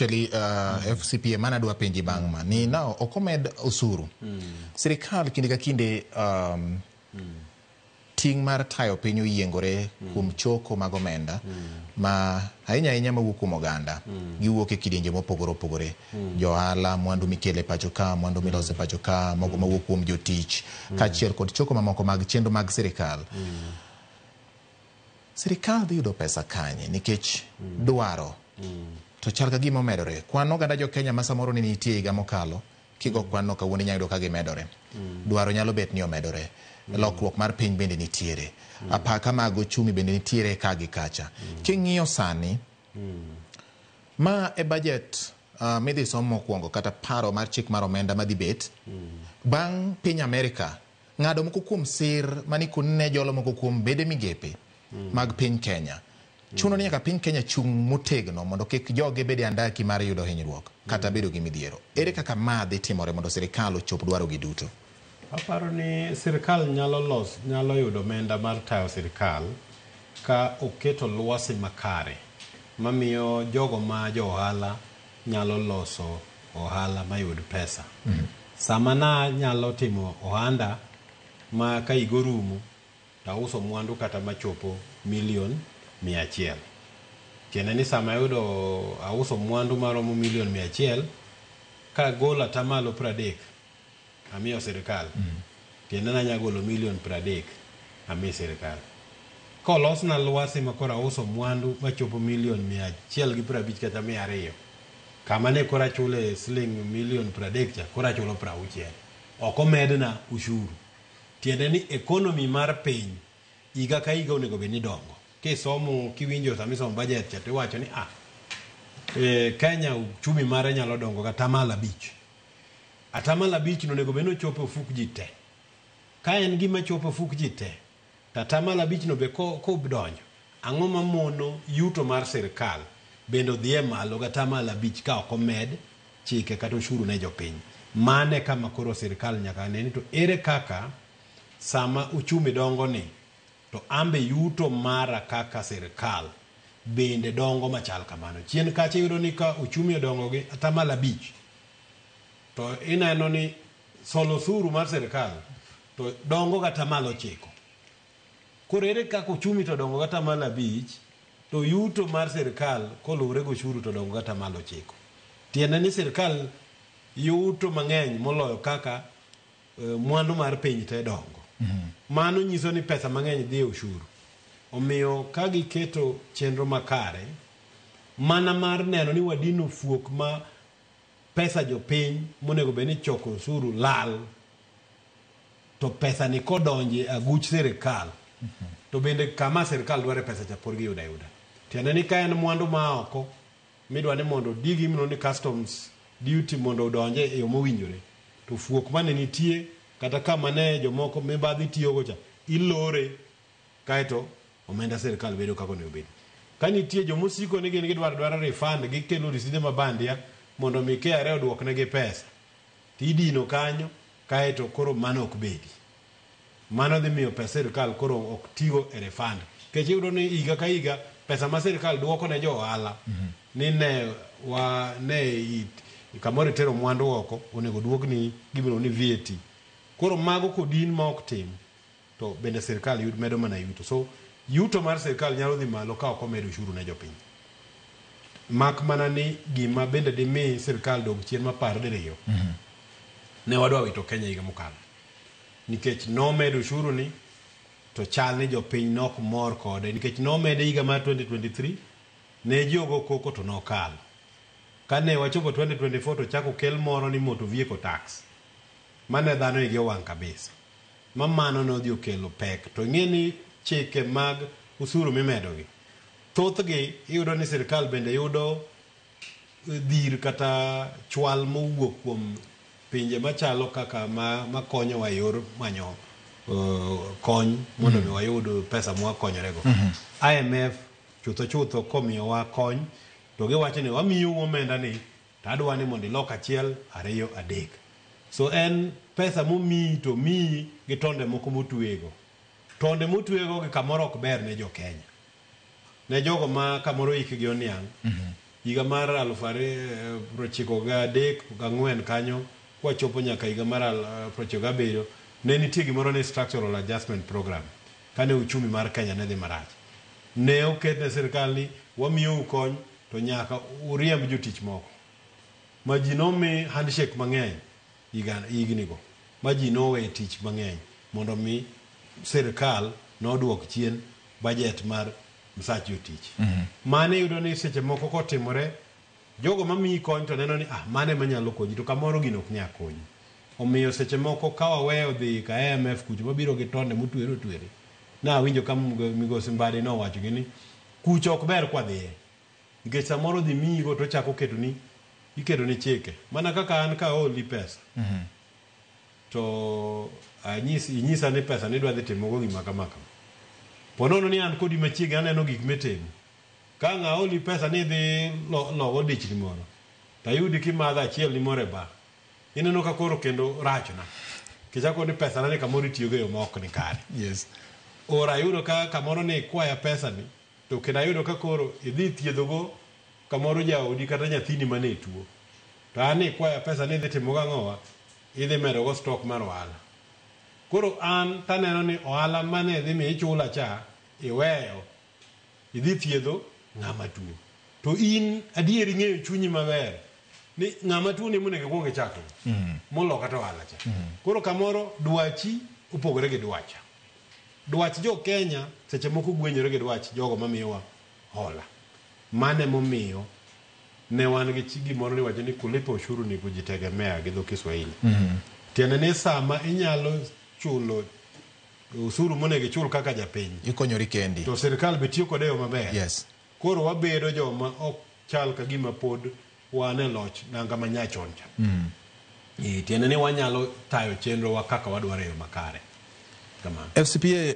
Actually, FCPA mana dwa penji bang' ma ni now ok omed osuru. Sirikal kinde ka kinde ting' mar tayo piny oyiengore kuom choko mag omenda ma ahinya ahinya mawuok kuom oganda. Giwuok e kidienje mopogore opogore. Johala, mwandu mikelo e pacho ka, mwandu miloso e pacho ka, mogo mawuok kuom jotich, kaachiel kod choko mamoko mag chenro mag sirikal. Sirikal dhi yudo pesa kanye nikech dwaro to chal ka gima omedore. Kwan oganda jo Kenya ma samoro ne nitie higa mokalo, kigo kwan no kawuono inyalo yudo ka gimedore. Dwaro nyalo bet ni omedore. Lokruok mar piny bende nitiere. Apaka mag ochumi bende nitiere ka gi kacha. King'iyo sani, ma e budget midhi som mokwongo kata paro mar chik mar omenda madhi bet bang' piny Amerika ng'ado moko kuom sir manikoni ne jolo moko kuom bede migepe mag piny Kenya. Chuno ni nyaka piny Kenya chung' motegno mondo kik joge bed e andaki mar yudo hinyruok kata bedo gi midhiero. Ere kaka ma dhi timore mondo sirikal ochop dwarogi duto? Aparo ni sirikal nyalo yudo omenda mar tayo sirikal ka oketo lwasi makare mamiyo jogo ma jo ohala nyalo loso ohala mayud pesa. Sama na nyalo timo ohanda ma ka higa orumo to auso mwandu kata machopo milion 100. Tiende ni sama ayudo auso mwandu maromo milion 100, kagolo atamalo 30 amiyo sirikal. Tiende ni anyalo golo milion 30 ami sirikal. Kolosna lwasi ma koro auso mwandu machopo milion 150 kata 200, kama ne koro achule siling milion 30 cha, koro achulo 60. Ok omedna ushuru. Tiende ni economy mar piny higa ka higa onego bed ni dongo. Kisomo, kiwinjo sama isomo budget cha to iwacho ni Kenya uchumi mare nyalo dongo gi atamalo 5. Atamalo 5 no onego bed ni ochopo e ofuk ji te. Ka en gima chopo e ofuk ji te, to atamalo 5 no be kodonjo, ang'o mamono yuto mar sirikal bende odhi e malo gi atamalo 5 ka ok omed chike kata ushuru ne jopiny. Mane kama koro sirikal nyaka ne ni to ere kaka sama uchumi dongo ni to ambe yuto mara kaka sirikal bende dongo machal kamano. Chien kacha iyudo ni ka uchumi odongo gi atamalo 5 to ineno ni solo osuru mar sirikal to dongo gi atamalo 9. Koro ere kaka uchumi to dongo gi atamalo 5 to yuto mar sirikal koluwore gi ushuru to dongo gi atamalo 9. Tiende ni sirikal yuto mang'eny moloyo kaka mwandu mar piny te dongo. Mano nyiso ni pesa mang'eny dhi e ushuru. Omiyo ka giketo chenro makare mana mar neno ni wadino fuok ma pesa jopiny monego bed ni choko ushuru lal, to pesa ni kodonje aguch sirikal to bende kama sirikal dware pesa cha pod giyudo ayuda. Tiende ni ka en mwandu ma oko midwa ni mondo odi gi gimiluongo ni customs duty mondo odonje e yo mowinjore, to fuok mane nitie kata kama ne jomoko mibadhi tiyogo cha ilore kaeto omenda sirikal bedo kaka onego bed. Ka nitie jomosiko ni gin gidwaro dwara refund, gikelo riside ma bandia mondo mi KRA oduoknegi pesa, to idino kanyo kaeto koro mano ok bedi. Mano dhi miyo pesa sirikal koro ok tigo e refund. Nikech iyudo ni higa ka higa pesa ma sirikal duoko ne jo ohala ni ne wa ne it, kamoro itero mwandu oko onego duokni gimiluongo ni VAT. Koro mago kodin ma ok tim to bende sirikal yud medo mana yuto. So yuto mar sirikal nyalo dhi malo ka ok omed ushuru ne jopiny. Mak mana ni gima bende dimi sirikal dog chien mapar diriyo. Ne wadwa wito Kenya higa mokalo. Nikech nomed ushuru ni to chal ni jopiny nok mor kode nikech nomede higa mar 2023 ne ji ogo koko to nokalo. Kane wachopo 2024 to chako kel moro ni motor vehicle tax. Mane dhano igi owang' kabisa. Ma mano nodhi okelo pek. To ing'e ni chike mag usuru mimedogi, thothgi iyudo ni sirikal bende yudo dhir kata chwal mowuok kuom pinje machalo kaka makonyowa e yor manyo kony mondo mi wayud pesa mwakonyorego. IMF chutho chutho komiyowa kony to giwacho ni wamiyou omenda ni to adwa ni mondo ilok 1, 2, 3. So en pesa momiyi to miyi gi tonde moko motwego. Tonde motwego gi kamoro ok ber ne jo Kenya. Ne jogo ma kamoro hikgi oniang', Higa mar 2093 gang'wen kanyo kwachopo nyaka higa mar 97 ne nitie gimoro ni structural adjustment program kane uchumi mar Kenya ne dhi marach. Ne oket ne sirkal ni wamiyou kony to nyaka uriemb jotich moko. Ma ji nomi handshake mang'eny higni go ma ji nowe tich mang'eny mondo mi sirkal noduok chien budget mar msach jotich. Mano iyudo ni seche moko kotimore jogo mamiyi kony to neno ni ah mane manyalo konyi to kamoro gino ok nyal konyi. Omiyo seche moko ka waweyo dhi ka IMF kucho mabiro gi tonde motwere otwere. Nawinjo ka migosi Mbadi nowacho gi ni kucho ok ber kwadhiye. Nikech samoro dhi miyigo to chako ketoni iketoni chike. Mana kaka an ka aoli pesa. To inyisa ni pesa ni idwa dhi timogo gima kama kama. Po nono ni an kodi machiegni aneno gik mitimo. Ka ang' aoli pesa ni idhi logo dichni moro. Tayudi kimadho achiel ni moro e bar. Ineno ka koro kendo rachna. Nikech akoni ni pesa na ni kamoro itiyogo e yo ma ok ni kare. Yes. Or ayudo ka kamoro ni ikwaya pesa ni to kendo ayudo ka koro idhi thiedhogo kamoro jaodi kata nyathini mane tuo. To an ikwaya pesa ni idhi timogo ang'owa? Idhi medogo stock mar ohala. Koro an taneno ni ohala mane idhi mi ichula cha iweyo idhi thiedho ng'ama tuo. To in adier ing'eyo chunyi maber ni ng'ama tuo ni monego ikuong ichakgo molo kata ohala cha. Koro kamoro dwachi opogore gi dwacha. Dwach jo Kenya seche moko gwenyore gi dwach jogo mamiyowa hola. Mano emomiyo ne wan gi gimoro ni wacho ni kulipa ushuru ni kujitegemea gi dho Kiswahili. Tiende ni sama inyalo chulo usuru monego ichul kaka japiny Ikonyori kendi. to sirkal be tiyo kode e yo maber. Yes. Koro wabedo joma ok chal ka gima pod wan e loch nanga manyachon cha. Tiende ni wanyalo tayo chenro wa kaka wadwaro e yo makare. Kamano. FCPA